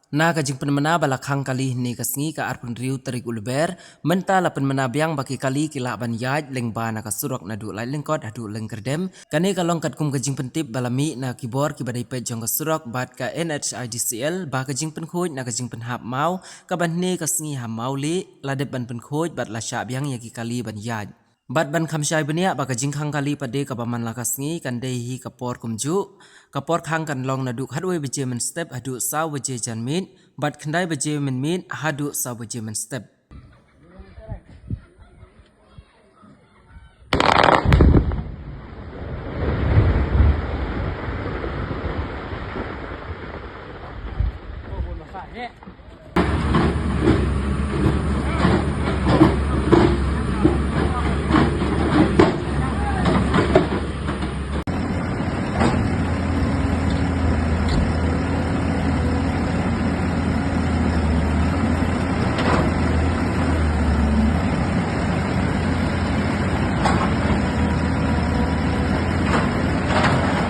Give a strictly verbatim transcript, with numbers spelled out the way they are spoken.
Na ka jingpynmynna ba la khang kali hynne ka sngi ka arphew hynriew tarik u Lber, mynta la pynmynna biang ba ki kali ki lah ban ïaid lyngba na ka surok naduh Laitlyngkot haduh Lyngkyrdem. Kane ka long katkum ka jingpyntip ba la mih na ki bor kiba dei peit jong ka surok bad ka N H I D C L ba ka jingpynkhuid na ka jingpynhap maw kaba hynne ka sngi ha Mawlieh la dep ban pynkhuid bad la shah biang ïa ki kali ban ïaid. Bad ban kham shai bniah ba ka jingkhang kali pat de kaba man la ka sngi kan dei hi ka por kumjuh. Ka por khang kan long naduh khatwei baje mynstep haduh saw baje janmiet, bad khyndai baje mynmiet haduh saw baje mynstep.